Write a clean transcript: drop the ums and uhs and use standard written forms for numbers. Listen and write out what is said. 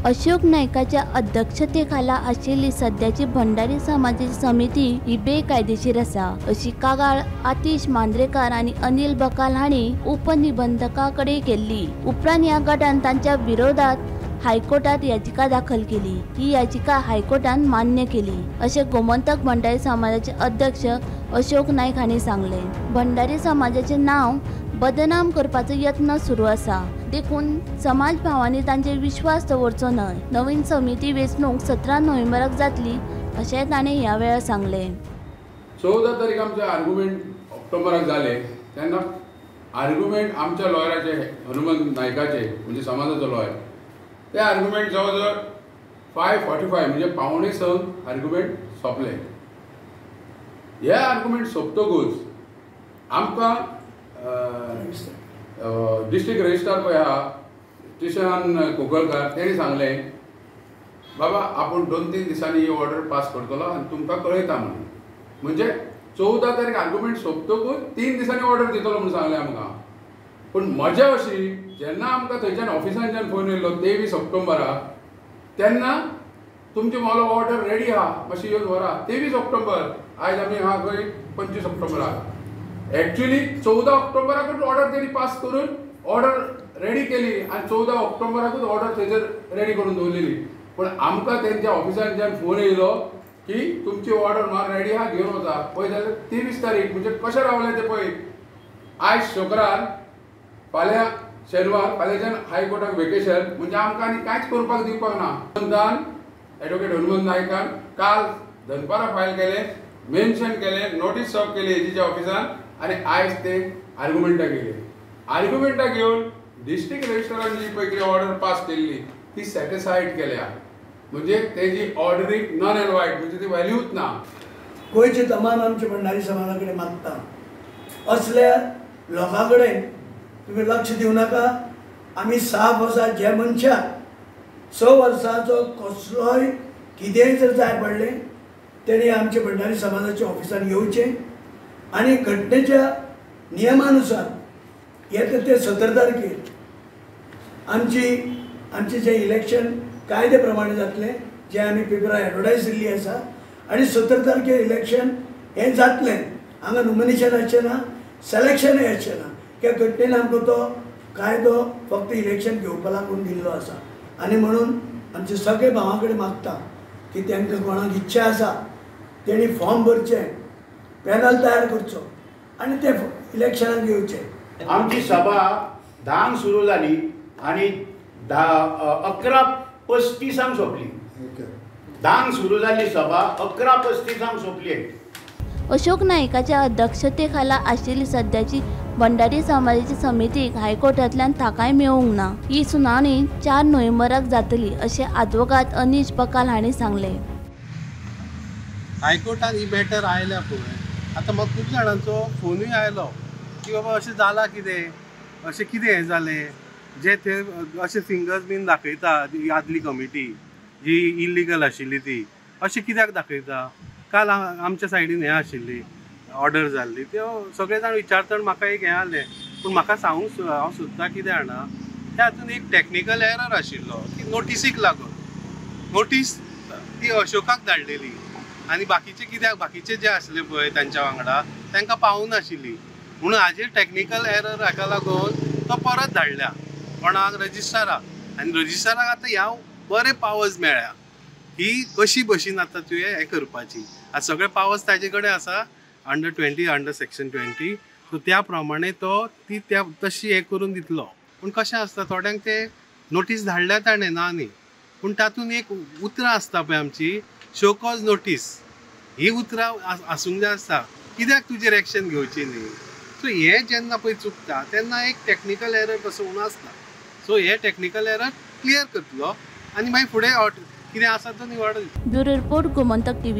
अशोक नायकाच्या अध्यक्षतेखाला आशिल्ली सद्याची भंडारी समाजाची समिती ही बेकायदेशीर आसा अशी कागाळ आतिश मांद्रेकार आनी अनिल बकाल हांणी उपनिबंधका कडेन केल्ली. उपरांत ह्या गटान तांच्या विरोधात हायकोर्टात याचिका दाखल केली. ही याचिका हायकोर्टान मान्य केली अशें गोमंतक भंडारी समाजाचे अध्यक्ष अशोक नायक हांणी सांगलें. भंडारी समाजाचें नांव बदनाम करपाचो यत्न सुरू आसा, देखून समाज भावांनी तांचेर विश्वास दवरचो न्हय. नवीन समिती वेंचणूक 17 नोव्हेंबराक जातली अशें ताणें ह्या वेळार सांगलें. 14 तारीख आमचे आर्ग्युमेंट ऑक्टोबराक जाले तेन्ना आर्ग्युमेंट आमच्या लॉयराचे हनुमंत नायकाचे म्हणजे समाजाचो लॉयर ते आर्ग्युमेंट जवळ जवळ 5:45 म्हणजे 5:45 आर्ग्युमेंट सोंपले. हे आर्ग्युमेंट सोंपतकूच आमकां डिस्ट्रिक्ट रजिस्ट्रार पळय आहा किशन कोकळकार तेणी सांगलें बाबा आपूण 2-3 दिसांनी ही ऑर्डर पास करतलो आनी तुमकां कळयता म्हणून. म्हणजे 14 तारीख आर्ग्युमेंट सोंपतकूच 3 दिसांनी ऑर्डर दितलो म्हणून सांगलें आमकां. पूण मजा अशी जेन्ना आमकां थंयच्यान ऑफिसांच्यान फोन येयलो 23 ऑक्टोबराक तेन्ना तुमची मोलो ऑर्डर रेडी आहा मातशी येवन व्हरा. 23 ऑक्टोबर आयज आमी आहा खंय 25 ऑक्टोबराक. एक्चुअली 14 ऑक्टोबराकूच ऑर्डर तेणी पास करून ऑर्डर रेडी केली आनी 14 ऑक्टोबराकूच ऑर्डर थंयसर रेडी करून दवरलेली. पूण आमकां तेंच्या ऑफिसांच्यान फोन येयलो की तुमची ऑर्डर मार रेडी आहा घेवन वचा. पळय जाल्यार 23 तारीख म्हणजे कशें रावलें तें पळय. आयज शुक्रार, फाल्यां शेनवार, फाल्यांच्यान हायकोर्टाक वेकेशन, म्हणजे आमकां आनी कांयच करपाक दिवपाक ना. हनुमंतान एडवोकेट हनुमंत नायकान काल दनपारां फायल केलें, मेन्शन केलें, नोटीस सर्व केली एजीच्या ऑफिसान आनी आयज ते आर्ग्युमेंटाक गेले. आर्ग्युमेंटाक घेवन डिस्ट्रिक्ट रजिस्ट्रारान जी पळय कितें ऑर्डर पास केल्ली ती सॅटिसायड केल्या, म्हणजे तेजी ऑर्डरीक नॉन एंड वायट म्हणजे ती व्हॅल्यूच ना. गोंयचे तमाम आमचे भंडारी समाजा कडेन मागता असल्या लोकां कडेन तुमी लक्ष दिवं नाका. आमी साफ आसा जे मनशाक 6 वर्सांचो कसलोय कितेंय जर जाय पडलें तेणी आमचे भंडारी समाजाच्या ऑफिसान येवचें आनी घटनेच्या नियमानुसार येता ते 17 तारखेर आमचें जें इलेक्शन कायदे प्रमाणे जातलें, जें आमी पेपरार एडवर्टायज दिल्ली आसा आनी 17 तारखेर इलेक्शन हें जातलें. हांगा नॉमिनेशन आसचें ना, सिलेक्शनूय आसचें ना. कित्याक घटनेन आमकां तो कायदो फक्त इलेक्शन घेवपा लागून दिल्लो आसा. आनी म्हणून आमचे सगळे भावां कडेन मागता की तांकां कोणाक इच्छा आसा तेणी फॉर्म भरचें, पॅनल तयार करचो आनी ते इलेक्शनाक येवचें. आमची सभा 10 सुरू जाली आनी 11:35 सोंपली. 10 सुरू जाली सभा 11:35 सोंपली. अशोक नायकाच्या अध्यक्षतेखाला आशिल्ली सद्याची भंडारी समाजाची समितीक हायकोर्टांतल्यान थाकाय मेळूंक ना. ही सुनावणी 4 नोव्हेंबराक जातली अशें आदवोगाद अनीश बकाल हांणी सांगलें. हायकोर्टान ही मॅटर आयल्या पळय आतां म्हाका खूब जाणांचो फोनूय आयलो की बाबा अशें जालां कितें, अशें कितें हें जालें, जे ते अशे फिंगर्स बीन दाखयता आदली कमिटी जी इलिगल आशिल्ली ती अशें कित्याक दाखयता. काल आमच्या सायडीन हें आशिल्ली ऑर्डर जाल्ली त्यो सगळे जाण विचारता म्हाका एक हें जालें. पूण म्हाका सांगूंक हांव सोदता कितें जाणा, त्या हातून एक टॅक्निकल एरर आशिल्लो की नोटिसीक लागून नोटीस ती अशोकाक धाडलेली आनी बाकीचे कित्याक बाकीचे जे आसले पळय तांच्या वांगडा तांकां पावूं नाशिल्ली म्हणून हाजेर टॅक्निकल एरर हाका लागून तो परत धाडल्या कोणाक रजिस्ट्राराक. आनी रजिस्ट्राराक आतां ह्या बरे पावर्स मेळ्ळ्या की कशी भशेन आतां तुवें हें करपाची. आतां सगळे पावर्स ताजे कडेन आसा अंडर 20 अंडर सेक्शन 20. सो त्या प्रमाणे तो ती त्या तशी हें करून दितलो. पूण कशें आसता थोड्यांक ते नोटीस धाडल्या ताणें ना न्ही, पूण तातूंत एक उतरां आसता पळय आमची शो कॉज नोटीस, ही उतरां आसूंक जाय आसता कित्याक तुजेर एक्शन घेवची न्ही. सो हें जेन्ना पळय चुकता तेन्ना एक टॅक्निकल एरर कसो म्हणून आसता. सो हे टॅक्निकल एरर क्लियर करतलो आनी मागीर फुडें कितें आसा तो निवड. Bureau report, Gomantak TV.